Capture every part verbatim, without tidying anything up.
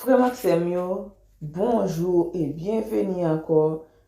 Frè m ak sè m yo, bonjou e byenveni ankò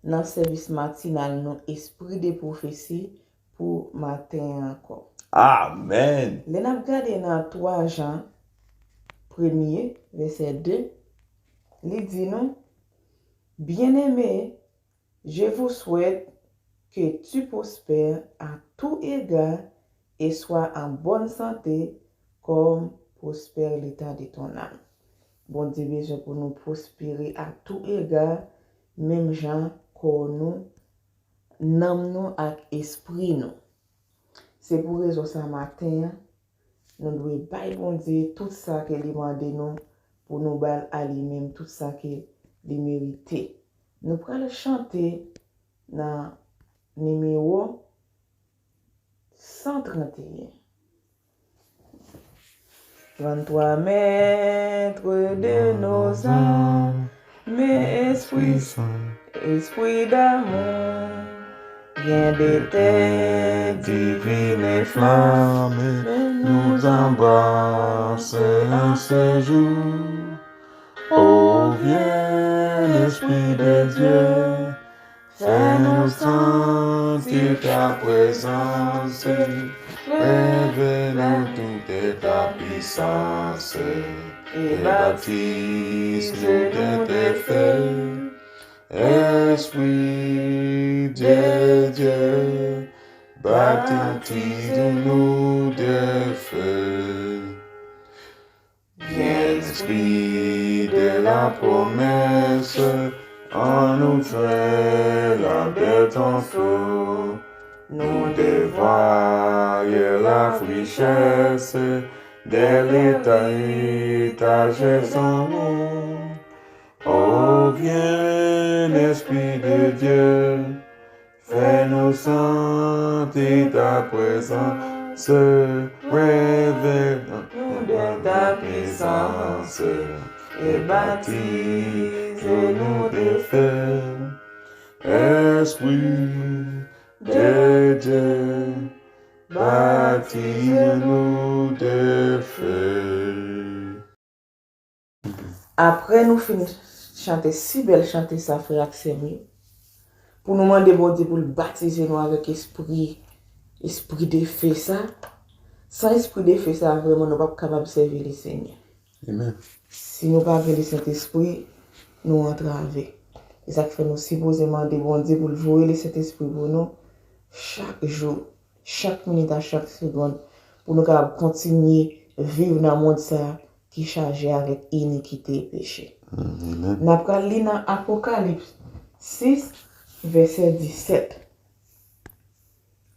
nan sèvis matinal nou Esprit de Prophétie pou maten an ankò. Amèn. Lè n ap gade nan twa Jan, premye, vèsè de, li di nou, Bien-aimés, je vous souhaite que tu prospères à tout égard et sois en bonne santé comme prospère l'état de ton âme. Bondye bezwen pou nou pwospere a tou ega, menm jan kò nou, nanm nou ak espri nou. Se pou rezon sa maten an, nou dwe bay Bondye tout sa ke li mande nou pou nou ba l a li menm tout sa ke li merite. Nou pral chante nan nimewo san trannteyen. Trente-trois maîtres de nos âmes, esprit saint, esprit d'amour, bien de tes divines flammes nous embrasse en ce jour. Ô viens, Esprit de Dieu, fais-nous sentir ta présence, révèle-nous toute ta puissance, et baptise-nous de tes feux. Esprit de Dieu, baptise-nous de feu. Viens, Esprit de la promesse, en nous fais la bête en feu. Nous dévoile la richesse de l'éternité en nous. Ô viens, Esprit de Dieu, fais-nous sentir ta présence, révèle-nous de ta puissance, et baptise-nous de feu. Esprit de Dieu, baptise-nous de feu. Apre nou fin chante si bèl chante sa, frè ak sè m yo, pou nou mande Bondye pou l batize nou avèk espri, espri de fe sa, san espri de fe sa, vrèman nou p ap kapab sèvi Lesenyè. Amen. Si nou pa gen Lesentespri, nou antrave. Se sa k fè nou sipoze mande Bondye pou l voye Lesentespri pou nou chak jou, chak minit, a chak segonn, pou nou kapab kontinye viv nan mond sa a ki chaje avèk inikite e peche. Amen. N ap pral li nan Apokalips sis, vèsè disèt.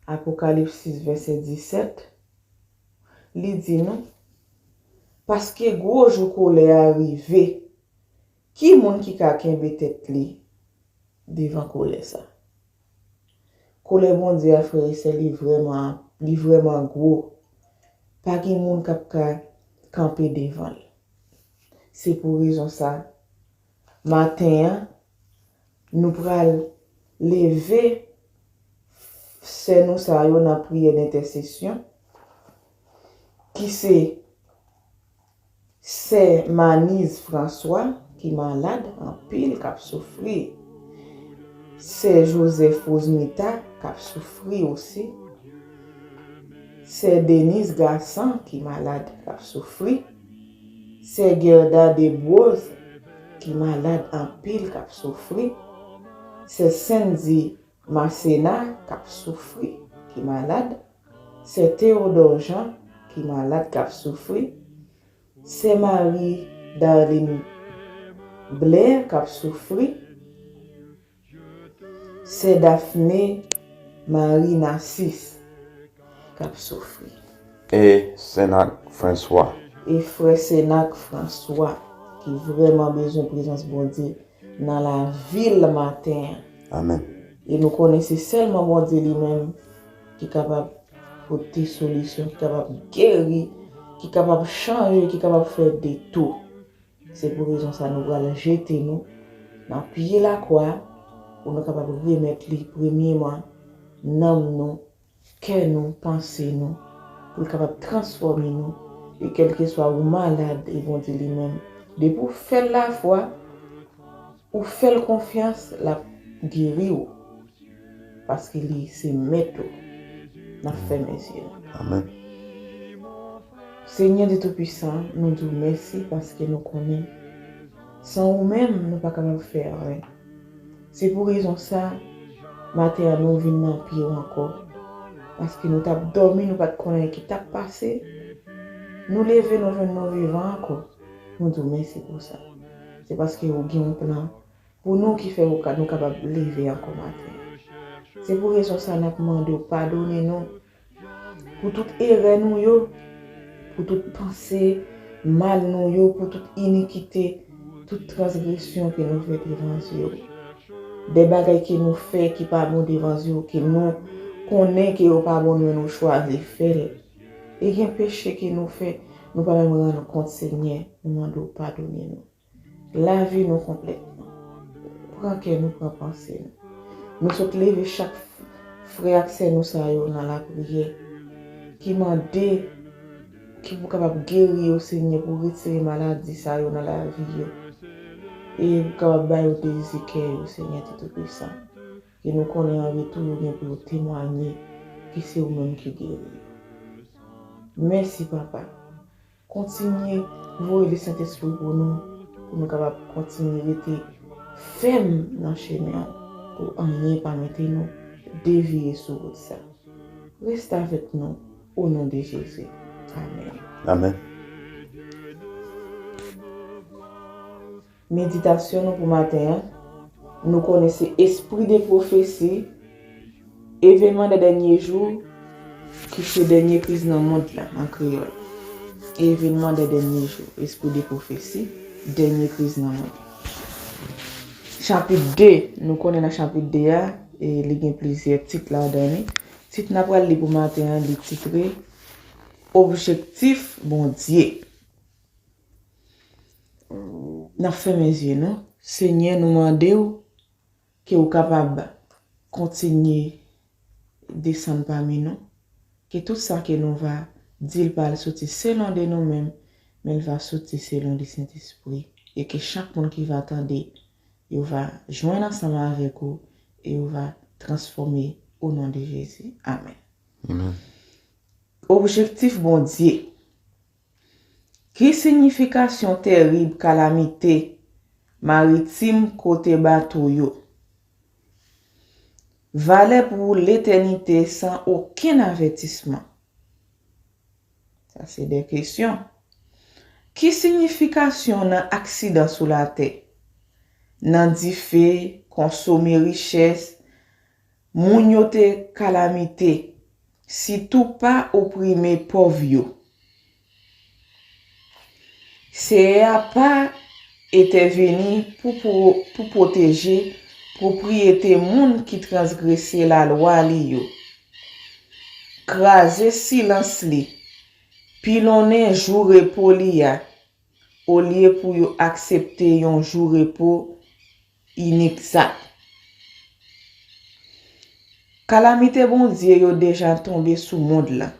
Apokalips sis, vèsè disèt, li di nou, Paske gwo jou kolè a rive, ki moun ki ka kenbe tèt li devan kolè sa? Kolè Bondye a, frè e sè, li vrèman, li vrèman gwo. Pa gen moun k ap ka kanpe devan l. Se pou rezon sa, maten an, nou pral leve sè nou sa yo nan priyè dentèsesyon, ki se sè Maniz Franswa, ki malad anpil, k ap soufri. Sè Jozèf Wozmita, k ap soufri osi. Sè Deniz Gasan, ki malad, k ap soufri. Sè Gerda Debwoz, ki malad anpil, k ap soufri. Sè Sendy Masena, k ap soufri, ki malad. Sè Teyodò Jan, ki malad, k ap soufri. Sè Marie Darline Blair, k ap soufri. Sè Daphné Marie Narcisse, k ap soufri. E Senak Franswa. E frè Senak Franswa, ki vrèman bezwen prezans Bondye nan lavi l maten an. Amen. E nou konnen se sèlman Bondye li menm ki kapab pote solisyon, ki kapab geri, ki kapab chanje, ki kapab fè detou. Se pou rezon sa nou pral jete nou nan pye lakwa pou nou kapab remèt li premyeman nanm nou, kè nou, panse nou, pou l kapab transfòme nou, e kèlkeswa ou malad, e Bondye li menm Depi w fè l lafwa, ou fè l konfyans, l ap geri w. Paske li se mèt ou. N ap fèmen zye nou. Amèn. Senyè de Toupisan, nou di w mèsi paske nou konnen san ou menm, nou pa kapab fè anyen. Se pou rezon sa, maten an nou vin nan pye w ankò. Paske nou t ap dòmi, nou pa t konnen ki t ap pase. Nou leve, nou jwenn nou vivan ankò. Nou di w mèsi pou sa. Se paske ou gen yon plan pou nou ki fè ou ka, nou kapab leve ankò maten an. Se pou rezon sa n ap mande w padone nou pou tout erè nou yo, pou tout panse mal nou yo, pou tout inikite, tout transgresyon ke nou fè devan zye w. De bagay ke nou fè ki pa bon devan zye w, ke nou konnen ke yo pa bon, men nou chwazi fè l. E gen peche ke nou fè, nou pa menm rann kont, Senyè, nou mande w padone nou. Lave nou konplètman. Pran kè nou, pran panse nou. Nou sot leve chak f-, frè ak sè nou sa yo nan lapriyè, ki mande ki pou kapab geri yo, Senyè, pou retire maladi sa yo nan lavi yo. E pou kapab ba yo dezi kè yo, Senyè Toupisan. Ke nou konnen an retou yo gen pou yo temwanye ke se ou menm ki geri yo. Mèsi, Papa. Kontinye voye le Sentespri pou nou, pou nou kapab kontinye rete fèm nan chemen an, pou anyen pa mete nou deviye sou wout sa. Reste avèk nou, o non de Jezi. Amèn. Amèn. Meditasyon nou pou maten an, nou konnen se espri de pwofesi, evenman de dènye jou, ki se dènye kriz nan mond la, an kreyòl. Evenman de dènye jou, espri de pwofesi, dènye kriz nan mond la. Chapit de, nou konnen nan chapit de a, e li gen plizyè tit ladan li. Tit n ap pral li pou maten an, li titre Objektif Bondye. N ap fèmen zye nou. Senyè, nou mande w ke w kapab kontinye desann pami nou, ke tout sa ke nou va di, l pa al soti selon de nou menm, men l va soti selon de Sentespri, e ke chak moun ki va tande, yo va jwenn ansanm avèk ou, e yo va transfòme o non de Jezi. Amèn. Amèn. Objektif Bondye. Ki siyifikasyon terib kalamite maritim kote bato yo? Valè pou letènite san okenn avètisman. Sa se de kesyon. Ki siyifikasyon nan aksidan sou latè? Nan dife, konsome richès, moun yo te kalamite, sitou pa oprime pòv yo. Seyè a pa entèveni pou, pou, pou pwoteje pwopriyete moun ki transgrese lalwa li yo. Kraze silans li, pilonnen jou repo li a, olye pou yo aksepte yon jou repo inegzak. Kalamite Bondye yo deja tonbe sou mond lan.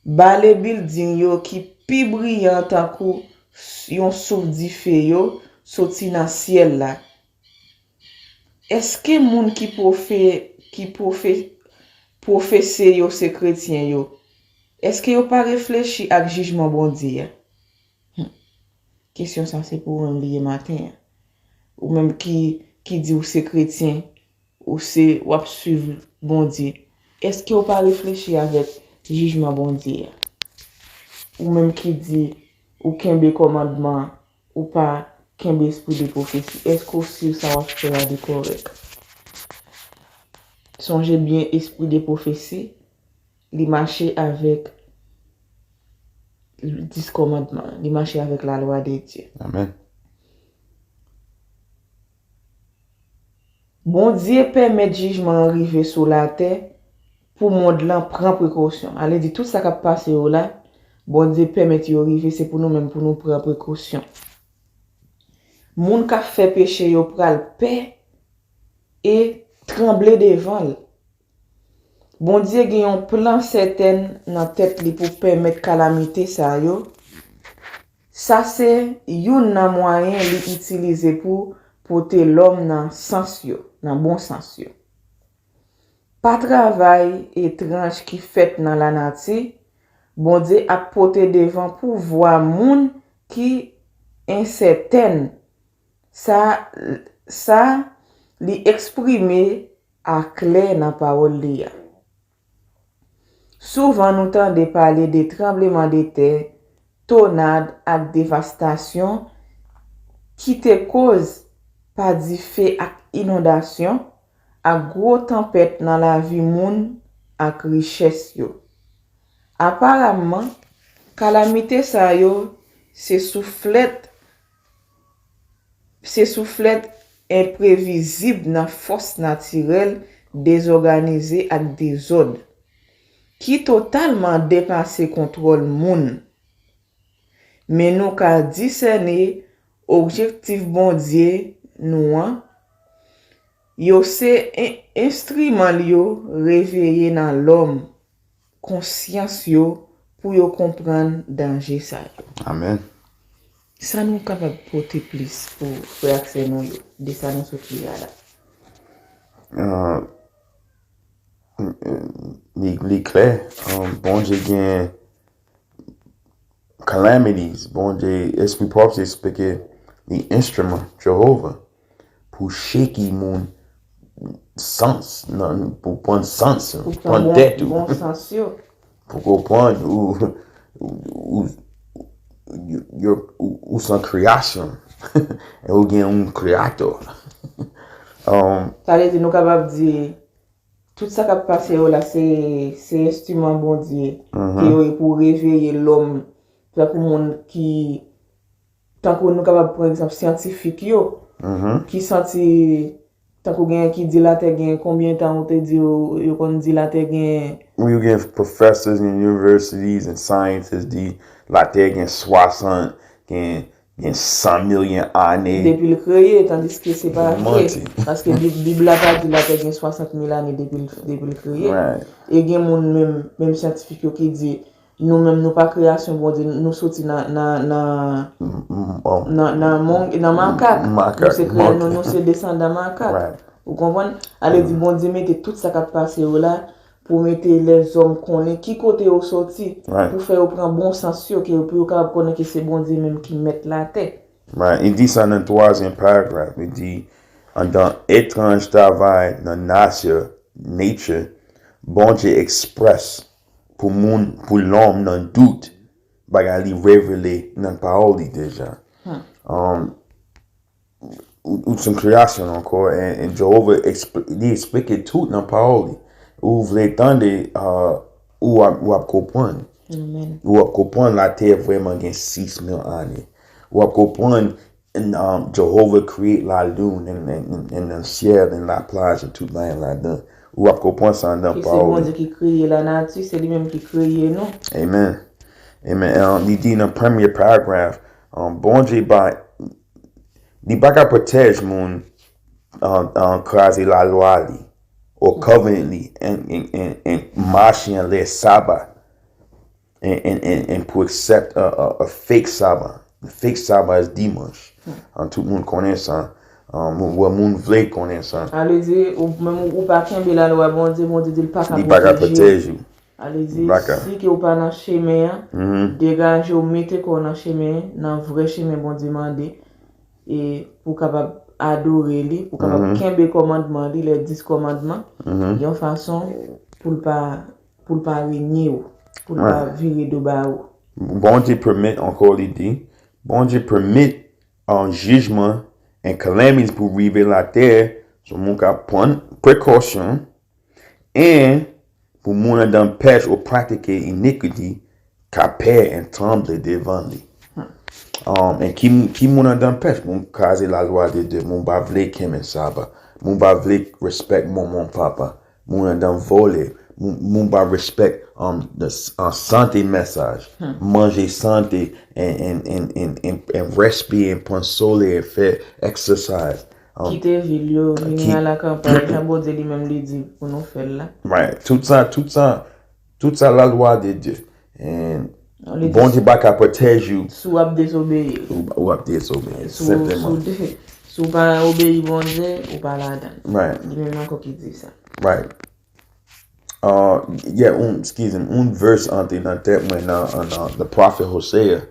Bale bilding yo ki pi briyan tankou s-, yon souf dife yo soti nan syèl la. Èske moun ki pwofe-, ki pwofe-, pwofese yo se kretyen yo, èske yo pa reflechi ak jijman Bondye a? Hmm. Kesyon sa se pou ou menm li ye maten an. Ou menm ki, ki di ou se kretyen, ou se, w ap swiv Bondye. Èske w pa reflechi avèk jijman Bondye a? Ou menm ki di ou kenbe kòmandman an, ou pa kenbe espri de pwofesi, èske w si sa w ap fè a li kòrèk? Sonje byen, espri de pwofesi, li mache avèk dis kòmandman, li mache avèk lalwa de Dye. Amèn. Bondye pèmèt jijman an rive sou latè pou mond lan pran prekosyon. Ale di tout sa k ap pase yo la, Bondye pèmèt yo rive, se pou nou menm pou nou pran prekosyon. Moun k ap fè peche yo pral pè e tranble devan l. Bondye gen yon plan sètèn nan tèt li pou pèmèt kalamite sa yo, Sa se youn nan mwayen li itilize pou pote lòm nan sans yo, nan bon sans yo. Pa travay etranj ki fèt nan lanati, Bondye ap pote devan pouvwa moun ki ensètèn. Sa, sa li eksprime aklè nan pawòl li a. Souvan nou tande pale de tranblemanntè, tonad ak devastasyon ki te koz pa dife ak inondasyon ak gwo tanpèt nan lavi moun ak richès yo. Aparamman, kalamite sa yo se souflèt se souflèt enprevizib nan fòs natirèl dezòganize ak dezòd, ki totalman depase kontwòl moun. Men nou ka disène objektif Bondye nou an, yo se en- enstriman l yo reveye nan lòm konsyans yo pou yo konprann danje sa yo. Amen. Sa nou kapab pote plis pou frè ak sè nou yo de sa nou sot li a la? Uh, li, li klè. Um, Bondye gen calamities. Bondye, Espri Pwòp se eksplike li instrument, Jehovah, pou shake moun sans, nan, pou pran sans, Pou pran pran tèt bon, ou, bon sans yo. Pou konprann ou, ou, ou, ou, ou, ou se yon kreyasyon. E ou gen yon kreyatè. Um, Sa vle di nou kapab di tout sa k ap pase yo la se se enstriman Bondye ke yo ye pou reveye lòm. Tankou moun ki tankou nou kapab pran egzanp syantifik yo ki santi tankou gen ki di latè gen konbyen tan ou te di yo yo konn di latè gen Ou gen professors in universities and scientists di latè gen swasant, gen gen san milyon ane. Depi l kreye, tandiske se pa vre. Manti. Paske Bib, Bib la pa di latè gen swasant mil ane depi l depi l kreye. Right. E gen moun menm menm syantifik yo ki di nou menm nou pa kreyasyon Bondye, nou soti nan nan nan Mm, mm, oh. nan nan mong nan makak. Makak, Nou se kreye monkey. Nou nou se desandan makak. Right. Ou konprann? Ale di Bondye mete tout sa k ap pase yo la pou mete lèzòm konnen ki kote yo soti, Right. Pou fè yo pran bon sans yo, ke pou yo kapab konnen ke se Bondye menm ki mèt latè. Right. Li di sa nan twazyèm paragraf. Li di, andan etranj travay nan nature, nature, Bondye eksprès pou moun, pou lòm nan dout, bagay li revele nan pawòl li deja. Um, ou ou se yon kreyasyon ankò, and, and Jehovah expl- li eksplike tout nan pawòl li. Ou vle tande, uh, ou ap, ou ap konprann. Amen. Ou ap konprann latè vrèman gen sis mil ane. Ou ap konprann and, um, Jehovah create la lune and, and, and, and syèl and la plaj and tout bagay ladan. Ou ap konprann sa nan Ke se pawòl. Bondye ki kreye lanati, se li menm ki kreye nou. Amen. Amen. And li di nan premye paragraf, um, Bondye ba li pa ka pwotèj moun an an kraze lalwa li, o covenant li, and, and, and, and mache anlè saba, and, and, and, and pou accept a, a, a fake saba. The fake saba is dimanch. An tout moun konnen sa. Um, ou wè moun vle konnen sa. Ale di ou menm ou pa kenbe lalwa Bondye, Bondye di l pa ka Li pa ka pwotèj ou. Ale di Baka. Si ke ou pa nan chemen an, degaje w, mete kò w nan chemen, nan vrè chemen Bondye mande, e pou w kapab adore li, pou w kapab kenbe kòmandman li, lè dis kòmandman, yon fason pou l pa pou l pa renye w, pou l pa vire do ba ou. Bondye pèmèt, ankò li di, Bondye pèmèt an jijman and calamities pou rive latè, so moun ka pran prekosyon, and pou moun andan pèch ou pratike iniquity ka pè and tranble devan li. Um, and ki, ki moun andan pèch? Moun kraze lalwa de Dye, moun pa vle kenbe saba, moun pa vle respèk manman papa, moun andan vòlè, moun, moun pa respèk um, the, uh, sante mesaj, manje sante, and, and, and, and, and, and respire, and pran solèy, fè exercise. Um, Kite vil yo, vini ki- nan lakanpay, jan Bondye li menm li di pou nou fè l la. Right. Tout sa, tout sa, tout sa lalwa de Dye. And Bondye pa ka pwotèj ou si w ap dezobeyi. Ou ap dezobeyi, senpleman. Si w pa obeyi Bondye, ou pa ladan. Li menm ankò ki di sa. Right. Uh, yeah, un, excuse me, un verse antre nan tèt mwen nan, nan The Prophet Hosea.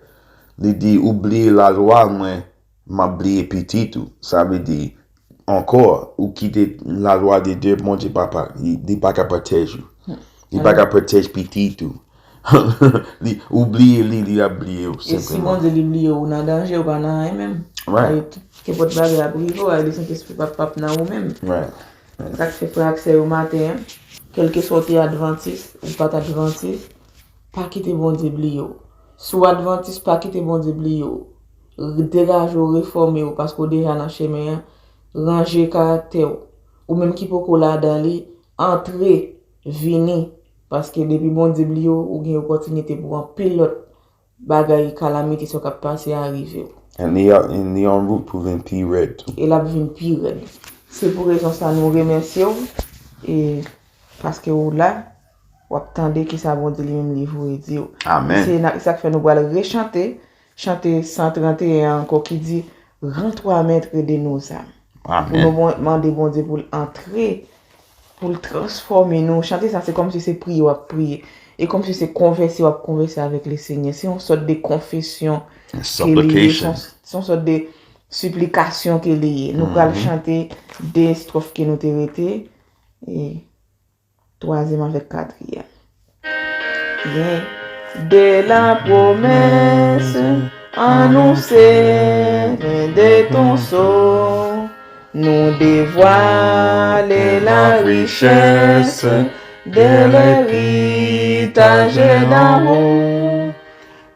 Li di, ou bliye lalwa mwen, m ap bliye pitit ou. Sa vle di, ankò, ou kite lalwa de Dye, Bondye papa, li, li pa ka pwotèj ou. Li pa ka pwotèj pitit ou. Li, ou bliye li, li ap bliye ou, senpleman. E si Bondye li bliye ou, ou nan danje, ou pa nan anyen menm. Right. Kenpòt bagay ap rive w, a, li Sentespri p ap, p ap nan ou menm. Right. Sa k fè frè ak sè yo maten an, kèlkeswa w te advantis, ou pa t advantis, pa kite Bondye bliye w. Si w advantis, pa kite Bondye bliye w. Degaje w, refòme w, paske w deja nan chemen an. Ranje karaktè w. Ou menm ki poko ladan li, antre, vini. Paske depi Bondye bliye w, ou gen opòtinite pou anpil lòt bagay, kalamite sa k ap pase a rive w. And li, and li an wout pou vin pi rèd tou. E l ap vin pi rèd. Se pou rezon sa nou remèsye w, e paske w la, w ap tande kisa Bondye li menm li voye di w. Amen. Se sa k fè nou pral rechante chante san trannteyen an ankò ki di, Rends-toi maître de nos âmes. Amen. Pou nou mande Bondye pou l antre, pou l transfòme nou. Chante sa, se kòmsi se priye w ap priye. E kòmsi se konvèse w ap konvèse avèk Lesenyè. Se yon sòt de konfesyon ke li ye. Se yon, se yon sòt de siplikasyon ke li ye. Nou pral chante de estròf ke nou te rete. E twazyèm avèk katriyèm. Bien. De la promesse annoncée de ton sceau, nous dévoile la richesse de l'héritage d'en haut.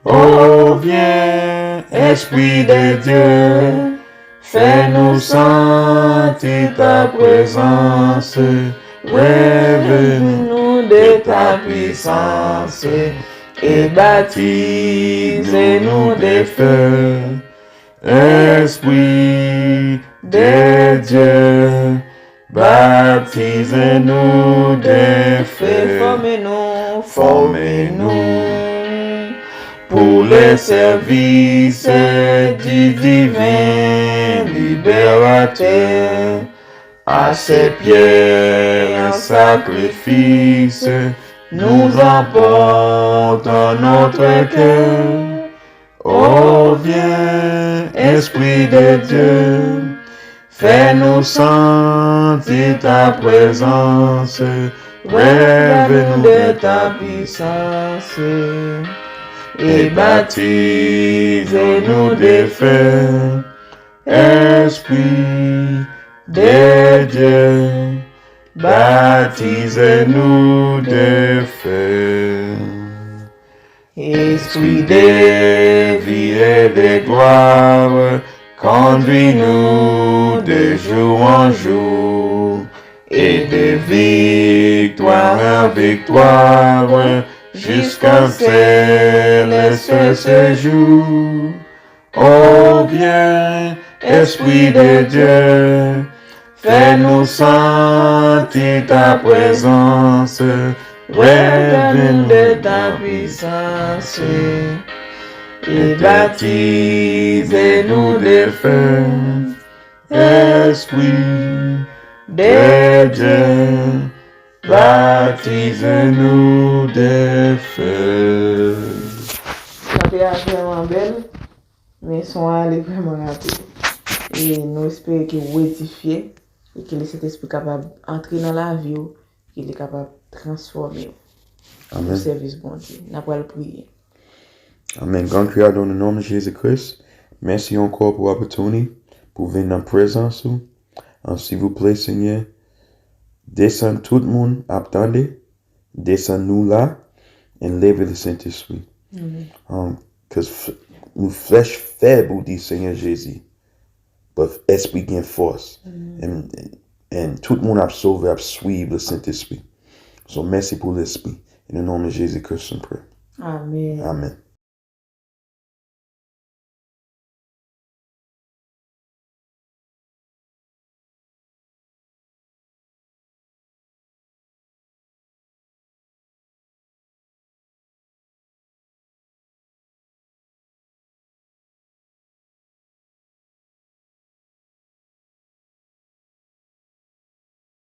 Oh, viens, Esprit de Dieu, fais-nous sentir ta présence, revêt-nous de ta puissance et baptise-nous de feu. Esprit de Dieu, baptise-nous de feu. Fòme nou, fòme nou pour le service du divin libérateur. À ses pieds un sacrifice nous apportons notre cœur. Oh, viens, Esprit de Dieu, fais-nous sentir ta présence, revêt-nous de ta puissance et baptise-nous de feu. Esprit de Dieu, baptise-nous de feu. Esprit de vie et de gloire, conduis-nous de jour en jour, et de victoire en victoire, jusqu'en céleste séjour. Oh, viens, Esprit de Dieu, fais-nous sentir ta présence, revêt-nous de ta puissance, et baptise-nous de feu. Esprit de Dieu, baptise-nous de feu. Chante a vrèman bèl. Men son an ale vrèman rapid. E nou espere ke w edifye e ke Lesentespri kapab antre nan lavi w, ke li kapab transfòme w pou sèvis Bondye. N ap pral priye. Amen. Grand Creator, dans le nom de Jésus-Christ, mèsi ankò pou opportunity pou vin nan prezans ou. An, silvouplè, Senyè, desann tout moun ap tande. Desann nou la, e leve Lesentespri. Amen. Um, 'cause f-, nou flèch fèb, ou di, Senyè Jezi. But espri gen fòs. Amen. And, and tout moun ap sove, ap swiv Lesentespri. So, mèsi pou Lespri. E nan non de Jezi Kris, nou prye. Amen. Amen.